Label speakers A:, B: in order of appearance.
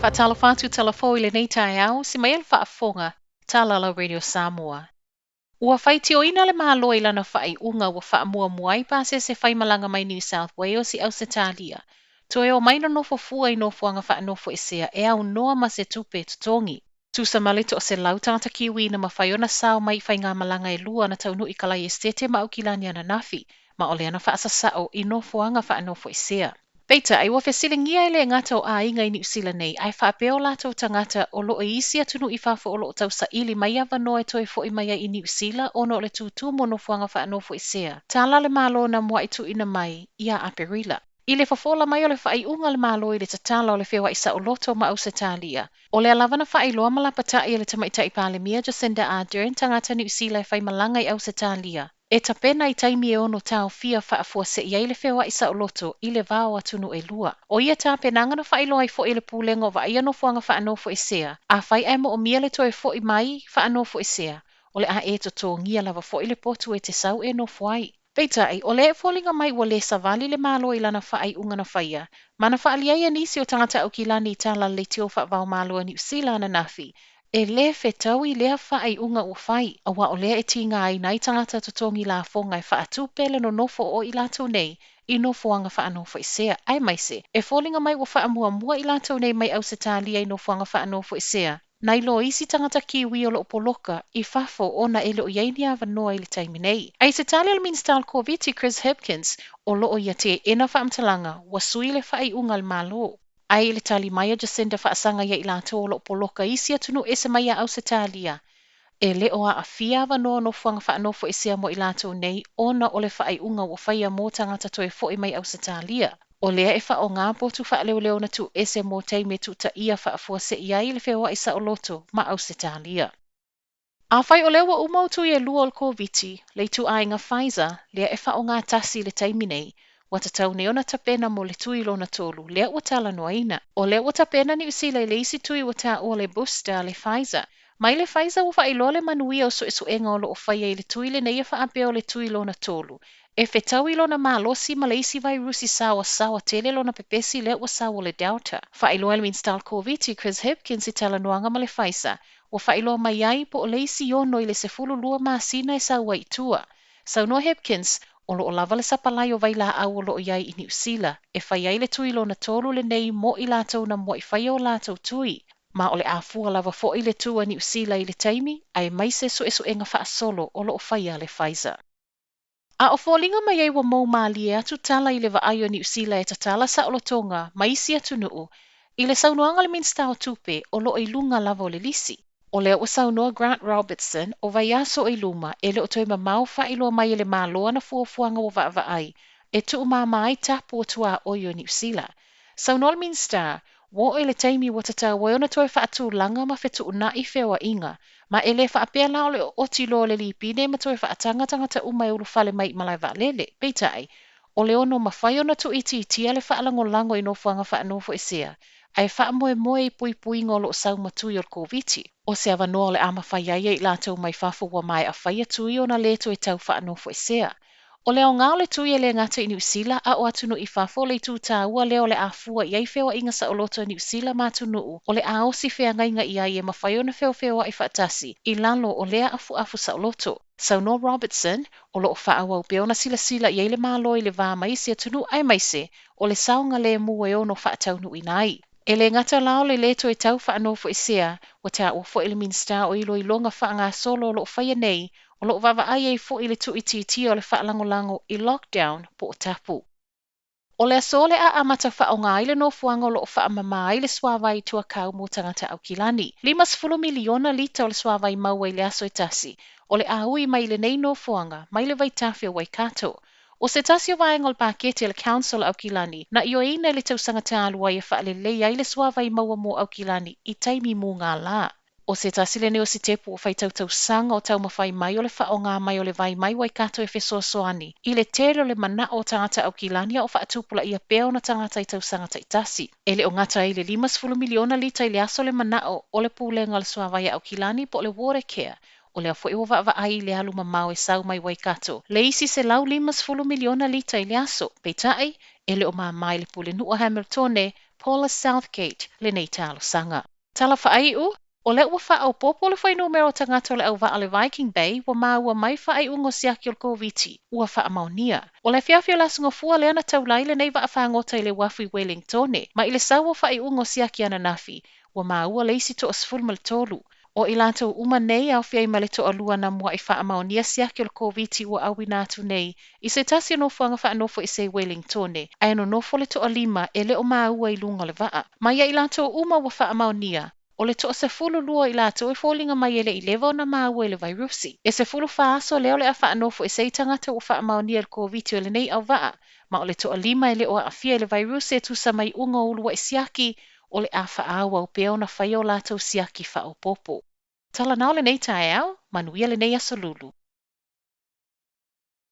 A: Faatalofa atu Talafou i lenei taeao, si mai le faafofoga, Tala lau Radio Samoa. Ua faitioina le Malo i lana faaiuga ua faamuamua ai pasese faimalaga mai New South Wales i Ausetalia, toe omai nonofo fua i nofoaga faanofoesea e aunoa ma se tupe e totogi. Tusa ma le 100 tagata Kiwi na mafai ona sao mai i faigamalaga e lua na taunuu i Kalaiesete ma Aukilani ananafi, ma o lea na faasasao i nofoaga faanofoesea. Peitai, ua fesiligia e le gata o aiga i Niu Sila nei, ae faapea o latou tagata o lo o i isi atunuu i fafo o lo o tausaili mai avanoa e toe foi mai ai i Niu Sila ona o le tutumu o nofoaga faanofoesea, tala a le Malo na muai tuuina mai ia Aperila. I le fofola mai o le faaiuga a le Malo i le tatala o le feoai saoloto ma Ausetalia, o lea lava na faailoa ma lapata'i e le Tamaitai Palemia Jacinda Ardern tagata Niu Sila e faimalaga i Ausetalia, e tapena i taimi e ono taofia faafuasei ai le feoai saoloto i le va o atunuu e lua. O ia tapenaga na faailoa ai foi e le Pulega o Vaaia Nofoaga Faanofoesea, afai ae moomia le toe fo'i mai faanofoesea, o le a e totogia lava foi le potu e te sau e nofo ai. Peitai, o lea e foliga mai ua le savali le Malo i lana faaiuga na faia, ma na faaalia ai e nisi o tagata Aukilani i tala a le leitio faava-o-Malo a Niu Sila ananafi, e le fetaui lea faaiuga ua fai, aua o lea e tigaina ai tagata totogi lafoga e faatupe le nonofo o i latou nei i nofoaga faanofoesea, aemaise e foliga mai ua faamuamua i latou nei mai Ausetalia i nofoaga faanofoesea, nai lo isi tagata Kiwi o lo o poloka i fafo ona e le o i ai ni avanoa i le taimi nei. A i se tali a le Minisita o le Koviti Chris Hipkins, o lo o ia teena faamatalaga ua sui le faaiuga a le Malo. Ae i le tali mai a Jacinda faasaga ia i latou o lo o poloka i isi atunuu ese mai ia Ausetalia, e le o aafia avanoa o nofoaga faanofoesea mo i latou nei ona o le faaiuga ua faia mo tagata toe fo'i mai Ausetalia. O lea e faaaoga potu faaleoleo na tuuese mo taimi e tuutaia faafuasei ai le feoai saoloto ma Ausetalia. Afai o lea ua uma ou tui e lua o le Koviti, le ituaiga Pfizer, lea e faaaoga tasi i le taimi nei, ua tatau nei ona tapena mo le tui lona tolu, lea ua talanoaina. O lea ua tapena Niu Sila i le isi tui ua taua le booster a le Pfizer. Mai le Pfizer ua faailoa le manuia o suesuega o lo o faia i le tui lenei e faapea o le tui lona tolu, e fetaui lona malosi ma le isi vairusi saoasaoa tele lona pepesi lea ua sau o le Delta. Faailoa e le Minisita o le Koviti Chris Hipkins i talanoaga ma le Pfizer, ua faailoa mai ai po o le isi 6 i le 12 masina e sau ai i tua. Saunoa Hipkins, o lo o lava le sapalai o vailaau o lo o i ai i Niu Sila e fai ai le tui lona tolu lenei mo i latou na muai faia o latou tui, ma o le a fua lava foi le tū a Niu Sila i le taimi, aemaise suesuega faasolo o lo o faia a le Pfizer. A o foliga mai ai ua mou mālie atu tala i le vaai o Niu Sila e tatala saolotoga ma isi atunuu, i le saunoaga a le Minisita o Tupe o lo o i luga lava o le lisi. O lea ua saunoa Grant Robertson, o vaiaso i luma, e le o toe mamao faailoa mai e le Malo ana fuafuaga ua vaavaai e tuumāmā ai tapu o tuaoi o Niu Sila. Saunoa le Minisita, ua oo i le taimi ua tatau ai ona toe faatulaga ma fetuunai feoaiga, ma e le faapea la o le ooti loa o le lipine ma toe faataga tagata uma e ulufale mai i malae vaalele. Peitai, o le ono mafai ona tuuitiitia le faalagolago i nofoaga faanofoesea, ae faamoemoe i puipuiga o lo o sau ma tui o le Koviti. O se avanoa o le a mafai ai e i latou mai fafo ua maea faia tui ona le toe tau faanofoesea. O le aoga o le tui e le gata i Niu Sila a o atunuu i fafo, le itu taua lea o le a fua i ai feoaiga saoloto a Niu Sila ma atunuu o le a osi feagaiga i ai e mafai ona feofeoai faatasi i lalo o lea afuafu saoloto. Saunoa Robertson, o lo o faaauau pea ona silasila i ai le Malo i le va ma isi atunuu aemaise o le saogalemu e ono faataunuuina ai. E le gata la o le le toe tau faanofoesea, ua taua foi e le Minisita o iloiloga faagasolo o lo o faia nei, o lo o vaavaai ai foi i le tuuitiitia o le faalagolago i lockdown po o tapu. O le aso o le a amata faaaoga ai le nofoaga o lo o faamama ai le suāwai i Tuakau mo tagata Aukilani. 50 miliona lita o le suāwai maua i le aso e tasi, o le a ui mai i lenei nofoaga mai le vaitafe o Waikato. O se tasi o vaega o le pakete a le Council a Aukilani na ioeina i le tausaga talu ai e faalelei ai le suāwai maua mo Aukilani i taimi mugālā. O se tasi lenei o sitepu o faitautausaga o taumafai mai o le faaaoga mai o le vai mai Waikato e fesoasoani i le tele o le manao o tagata Aukilani a o faatupulaia pea ona tagata i tausaga taitasi. E le o gata ai le 50 miliona lita i le aso le manao o le Pulega o le Suāwai a Aukilani po o le Watercare. O lea foi ua vaavaai i le alu mamao e sau mai Waikato le isi 150 miliona lita i le aso. Peitai, e le o māmā i le Pulenuu a Hamiltone Paula Southgate lenei talosaga. Tala faaiu, O lea ua faaopoopo le fuainumera o tagata o le auvaa o le Viking Bay ua maua mai faaiuga o siaki o le Koviti ua faamaonia. O le afiafi o le Aso Gafua lea na taula ai lenei vaafagota i le uafu i Welingtone, ma i le sau o faaiuga o siaki ananafi, ua maua le isi 13. O i latou uma nei e aofia ai ma le toalua na mua'i faamaonia siaki o le Koviti ua auina atu nei i se tasi o nofoaga faanofoesē i Welingtone, ae nonofo le toalima e le o maua i luga o le vaa. Ma ia i latou uma ua faamaonia, o le toa-12 o i latou e foliga mai e le i leva ona maua i le vairusi. E 14 aso lea o le a faanofoesē ai tagata ua faamaonia i le Koviti o lenei auvaa, ma o le toalima e le o aafia i le vairusi e tusa ma iuga o ulua'i siaki, o le a faaauau pea ona fai o latou siaki faaopoopo. Tala na o lenei taeao, manuia lenei aso Lulu.